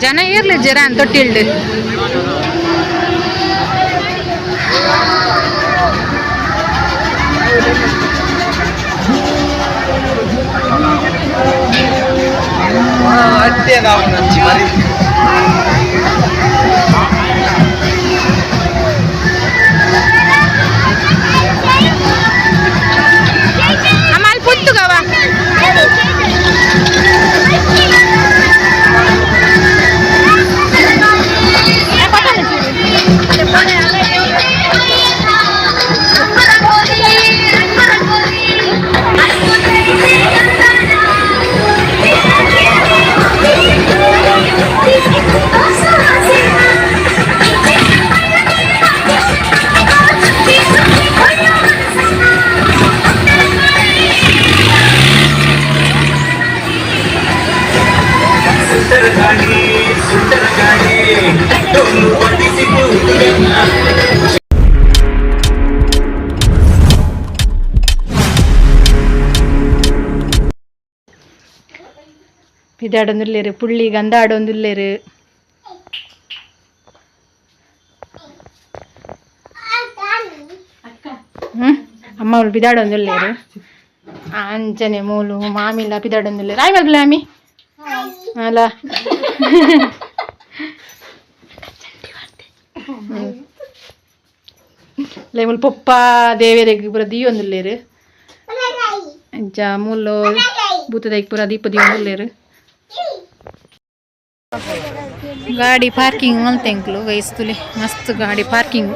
ಜನ ಏರ್ಲಿ ಜರ ತೊಟ್ಟಿಲ್ಡು. ಅಮ್ಮ, ಅಲ್ಲಿ ಪುತ್ತುಗವ. ಪಿದಾಡೊಂದುಲ್ಲೆರ್, ಪುಳ್ಳಿ ಗಂಧ ಆಡೊಂದುಲ್ಲೆರ್. ಅಮ್ಮ ಅವ್ಳು ಪಿದಾಡೊಂದುಲ್ಲೆರ್. ಅಂಚನೆ ಮೂಲು ಮಾಮಿಲ ಪಿದಾಡೊಂದುಲ್ಲೆರ್. ಆಯ್ ಮಲ್ಪುಲೆ ಮಾಮಿ ಅಲ್ಲ. ಲೇ, ಮೂಲು ಪೊಪ್ಪ ದೇವೆರೆಗ್ ಪೂರ ದೀಯೊಂದುಲ್ಲೆರ್. ಅಂಚ ಮೂಲು ಭೂತದೈಕ್ ಪೂರ ದೀಪ ದೀಯೊಂದುಲ್ಲೆರ್. ಗಾಡಿ ಪಾರ್ಕಿಂಗ್ ಮಲ್ತೆಂಕ್ಲು ಗೈಸ್. ತೂಲೆ, ಮಸ್ತ್ ಗಾಡಿ ಪಾರ್ಕಿಂಗ್.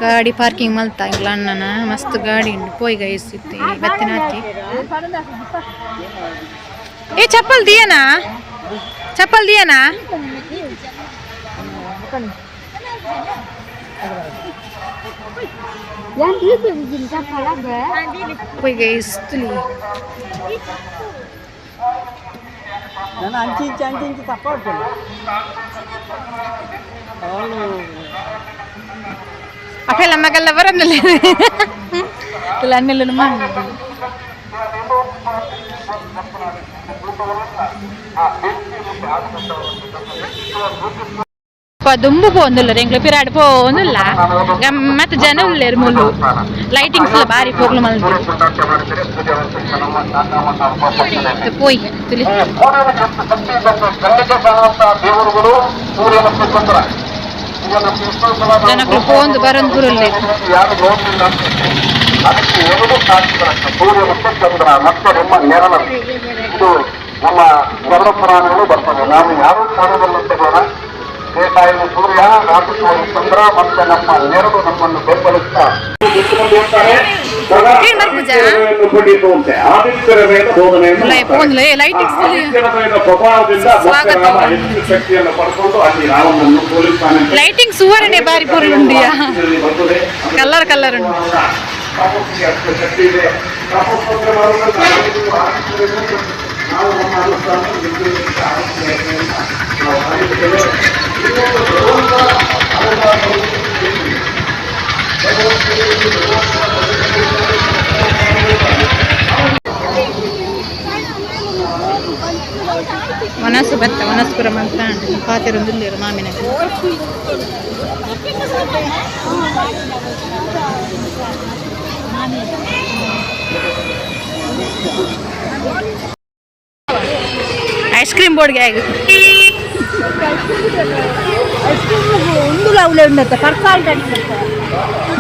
ಗಾಡಿ ಪಾರ್ಕಿಂಗ್ ಮಲ್ತ ಎಂಕ್ಲ ಅಣ್ಣನ. ಮಸ್ತ್ ಗಾಡಿ ಉಂಡು. ಪೋಯಿ ಗೈಸ್, ಇತ್ತೆ ಬತ್ತಿನಾತಿ. ಏ, ಚಪ್ಪಲ್ ದಿಯನಾ? ಚಪ್ಪಲ್ ದಿಯನಾ? ಪೋಯಿ ಗೈಸ್, ತೂಲಿ. ನಾನು ಅಂಚಿ ಇಂಚಿ ಅಂಚಿ ಇಂಚಿ ತಪ್ಪ. ಅವಳು ಅಕಲ್ಲ ಮಗಲ್ಲ ಬರಂದಿಲ್ಲ ಅನ್ನೆಲ್ಲ. ಮಾಮಿ ದುಂಬು ಪೋಂದುಲ್ಲ, ಎಂಕ್ಲು ಪಿರಾಡ್ ಪೋಂದುಲ್ಲ. ಗಮ್ಮತ್ ಜನ ಉಲ್ಲೇರು ಮುಲ್ಲು. ಲೈಟಿಂಗ್ಸ್ ಎಲ್ಲ ಬಾರಿ ಪೋಗ್ಲು ಮಲ್ತು. ಪೋಯ್ ತುಲಿ. ದೇವರುಗಳು ಸೂರ್ಯ ಮತ್ತು ಚಂದ್ರ. ಜನಕ್ಕಳು ಪೋಂದು ಬರಂದು ಪುರುಲ್ಲೇರು. ಯಾರು ನೋಡಲಿಲ್ಲ. ಅದಕ್ಕೆ ಎರಡು ಸಾಕ್ಷಿಗಳಂತ, ಸೂರ್ಯ ಮತ್ತು ಚಂದ್ರ ಮತ್ತು ನಮ್ಮ ನೆರಳು. ಇದು ನಮ್ಮ ಗರುಡ ಪುರಾಣಗಳು ಬರ್ತದೆ. ನಾವು ಯಾರೂ ಕಾಣಬಲ್ಲಂತ ಬೇಡ. ಬೇಕಾಗಿ ಸೂರ್ಯ, ರಾತ್ರಿ ಚಂದ್ರ ಮತ್ತು ನಮ್ಮ ನೆರಳು ನಮ್ಮನ್ನು ಬೆಂಬಲಿಸ್ತಾ ದಿಕ್ಕಿನಲ್ಲಿ ಇರ್ತಾರೆ. ಏನ್ ಬರ್ಪುಜಾ? ಪಡೆಯುವಂತೆ ಆದಿತ್ಯರ ಮೇಲೆ ಬೋಧನೆಯನ್ನು ಮಾಡ್ತಾರೆ. ಪೋಂದ್ಲೆ ಲೈಟಿಂಗ್ಸ್. ಆದಿತ್ಯರ ಮೇಲೆ ಪ್ರಭಾವದಿಂದ ಮತ್ತೆ ಸ್ವಾಗತ. ರಾಮ ಹೆಚ್ಚು ಶಕ್ತಿಯನ್ನು ಪಡ್ಕೊಂಡು ಅಲ್ಲಿ ರಾಮನನ್ನು ಸೋಲಿಸ್ತಾನೆ ಅಂತ ಲೈಟಿಂಗ್ ಸುವರ್ಣೆ ಬಾರಿ ಪೊರ್ಲುಂಡಿಯಾ. ಬರ್ತದೆ. ಕಲರ್ ಕಲರ್ ಉಂಟು. ತಪಸ್ಸಿಗೆ ಅಷ್ಟು ಶಕ್ತಿ ಇದೆ. ತಪಸ್ಸಂದ್ರೆ ಮಾಡುವುದಲ್ಲ, ನಾವು ನಮ್ಮ ಅನುಷ್ಠಾನ ನಿರ್ದೇಶಿತ ಆದಿತ್ಯರನ್ನು ನಾವು ಆರಿಸುತ್ತೇವೆ. ಇನ್ನೊಂದು ಭಗವಂತ ಅನುಗ್ರಹ. ಮನಸ್ಸು ಬತ್ತ ಮನಸ್ಪುರ ಮಂತ್ರ ಪಾತೆರೊಂದುಲ್ಲೇರು ಮಾಮಿನ. ಐಸ್ ಕ್ರೀಮ್ ಬೋರ್ಡ್ಗೆ ಆಗ.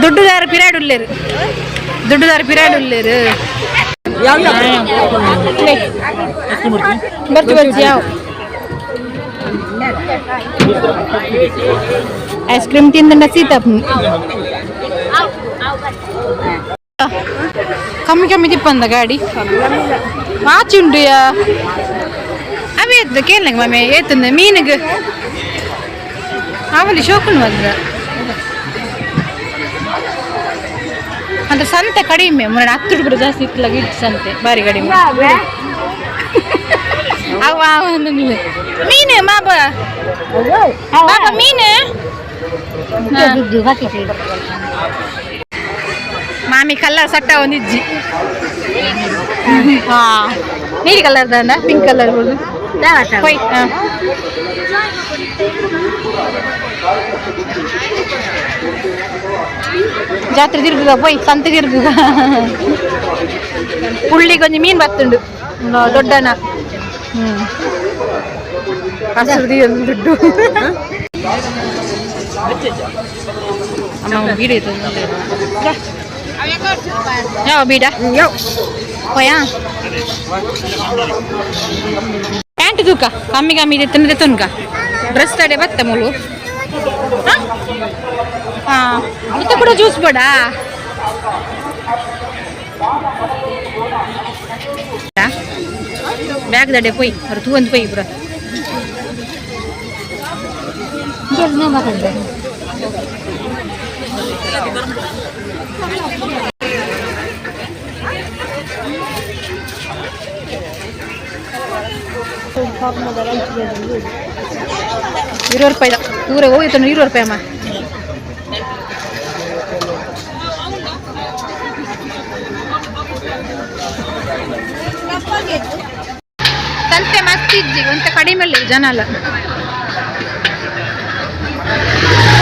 ದುಡ್ಡುದಾರ ಪಿರಾಡ್ ಉಲ್ಲೇರು, ದುಡ್ಡುದಾರ ಪಿರಾಡ್ ಉಲ್ಲೇರು. ಬರ್ತಿ ಬರ್ತಿ. ಯಾವ ಐಸ್ ಕ್ರೀಮ್ ತಿಂದ ಸೀತ. ಕಮ್ಮಿ ಕಮ್ಮಿ ತಿಪ್ಪಂದ ಗಾಡಿ ವಾಚ್ ಉಂಡುಯಾ. ಅವೇ ಎದ್ದು ಕೇಳಂಗ ಮಾಮೆ ಏತಂದ ಮೀನಿಗೆ ಆವಲಿ ಶೋಕುನ್ ಬಂದ್ರ. ಅಂದ್ರೆ ಸಂತೆ ಕಡಿಮೆ. ಮೊನ್ನೆ 10 ಕೂಡ ಜಾಸ್ತಿ ಇತ್ತಲಾಗ ಇತ್ತು. ಸಂತೆ ಬಾರಿ ಕಡಿಮೆ. ಅವ ಅವ ಮೀನು ಮಾಬ ಬಾಬಾ ಮೀನು. ಹಾ. ಮಾಮಿ ಕಲ್ಲ ಸಟ್ಟ ಒಂದಿಜ್ಜಿ. ಹಾ, ನೀಲಿ ಕಲರ್ ದಾಂಡ ಪಿಂಕ್ ಕಲರ್ ಬೋಡು ಪೋಯ್. ಜಾತ್ರೆ ತಿರುಗುಗ ಪೋಯ್, ಸಂತೆ ತಿರುಗುಗ. ಪುಳ್ಳಿ ಕೊಂಚ ಮೀನ್ ಬತ್ತುಂಡು ದೊಡ್ಡನ. ಹಸಿರು ದುಡ್ಡು ಅಮ್ಮ ಬೀಡ ಯಾವ ಬೀಡ ಹೋಯಾ ಪ್ಯಾಂಟ್ ತೂಕ ಕಮ್ಮಿ ಕಮ್ಮಿ ಇದೆ ತುನ್ಕ ಡ್ರೆಸ್ ತಡೆ ಬತ್ತ ಮುಳು. ಹಾಂ, ಇತ್ತ ಕೂಡ ಜ್ಯೂಸ್ ಬೋಡಾ? ಬ್ಯಾಗ್ ದಡೆ ಪೋಯ್ ಅವ್ರು ತೂ ಒಂದು ಪೋಯ್ ಪೂರ. ಇರುವತ್ತು ರೂಪಾಯಿ ದೂರ ಹೋಗಿತ್ತು, 20 ರೂಪಾಯಿ ಅಮ್ಮ. ಸಂತೆ ಮಸ್ತ್ ಇಜ್ಜಿ, ಒಂತ ಕಡಿಮೆ ಇಲ್ಲ ಜನ ಅಲ್ಲ.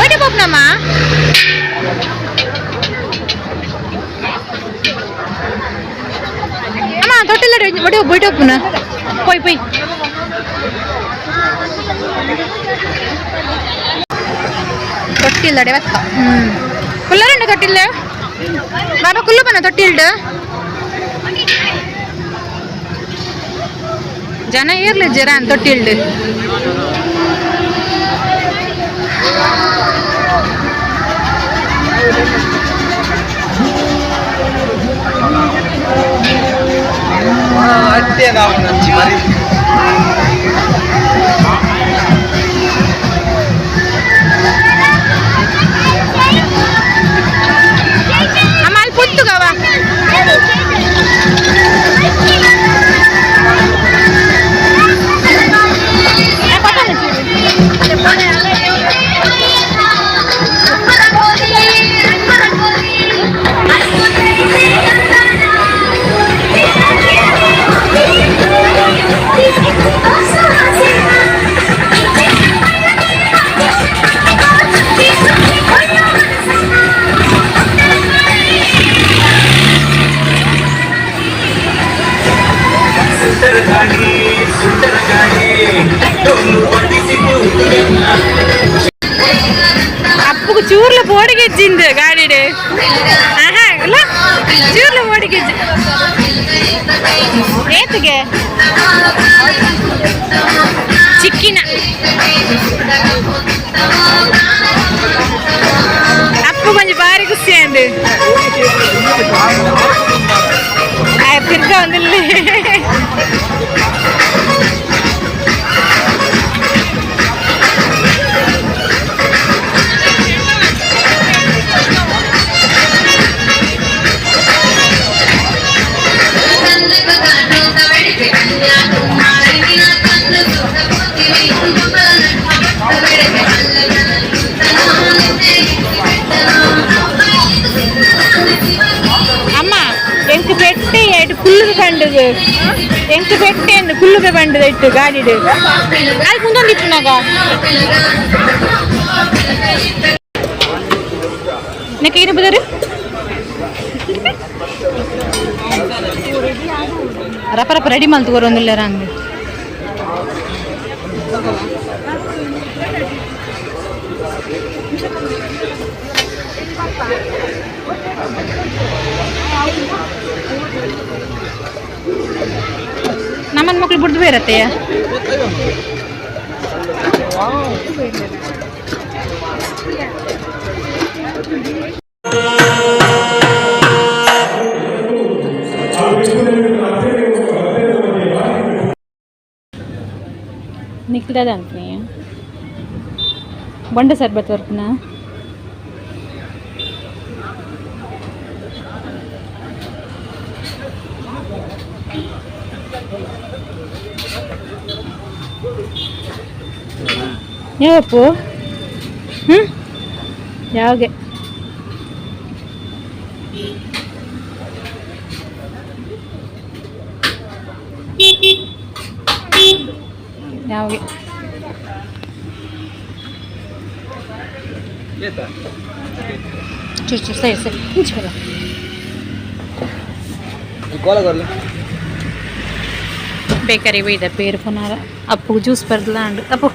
ಓಡಿ ಪಾಪ್ನಮ್ಮ. ಅಮ್ಮ ತೊಟ್ಟಿಲ್ಲ ಒಡಿ ಬೈಟ್ ಹೋಗ್ಪುನ. ಪೋಯ್ ಪೋಯ್. ತೊಟ್ಟಿಲ್ಲ ಬತ್ತ. ಕುಲ್ಲರುಂಡು ತೊಟ್ಟಿಲ್ಲ ಬಾಬಾ ಕುಲ್ಲು ಬನ್ನ ತೊಟ್ಟಿಲ್ಡು. ಜನ ಇರ್ಲಿ ಜರ ತೊಟ್ಟಿಲ್ಡು. ಅಮ್ಮ ಅಲ್ಲಿ ಪುತ್ತುಗವ. ಅಪ್ಪುಗು ಚೂರ್ಲ ಬೋಡಿಗೆಜ್ಜಿಂದು ಗಾಡಿಡು. ಆಹಾ ಇಲ್ಲ, ಚೂರ್ಲ ಬೋಡಿಗೆಜ್ಜಿ ಏತಿಗೆ ಚಿಕ್ಕಿನ ಅಪ್ಪು ಕೊಂಚ ಬಾರಿ ಖುಷಿ ಅಂದು ತಿರ್ಗ ಒಂದಿಲ್ಲ. ಅಮ್ಮ ಎಂಕ್ ಪೆಟ್ಟೆ ಎಡ್ ಕುಲ್ಲುಗೆ ಬಂಡುದು, ಎಂಕ್ ಪೆಟ್ಟೆ ಎಂದು ಕುಲ್ಲುಗೆ ಬಂಡುದು ಇಟ್ಟು ಗಾಡಿಡು ಅಲ್ಲಿ ಮುಂದೊಂದು ಇಪ್ಪುನಾಗ ನೆಕ್ ಏನು ಬದಾರು ರಪ ರಪ ರೆಡಿ ಮಲ್ತು ಕೊರೊಂದಿಲ್ಲ ಅಂದು. ನಮ್ಮನ್ ಮಕ್ಳು ಬಿಡ್ದು ಬೇರತ್ತೆಯ. ನಿಕ್ಲದ ಅಂತೀನಿ ಬಂಡೆ ಸರ್ಬತ್ ವರ್ಪುನ. ಯಾವಪ್ಪು? ಹ್ಞೂ ಯಾವಾಗೆ? ಯಾವಾಗ ಚೂರು ಚೂರು, ಸರಿ ಸರಿ, ಇಂಚು ಬರ. ಬೇಕರಿ ಒಯ್ದ ಪೇರು ಪುನಾರ. ಅಪ್ಪು ಜ್ಯೂಸ್ ಬರ್ದಲ ಅಂಡ್. ಅಪ್ಪು.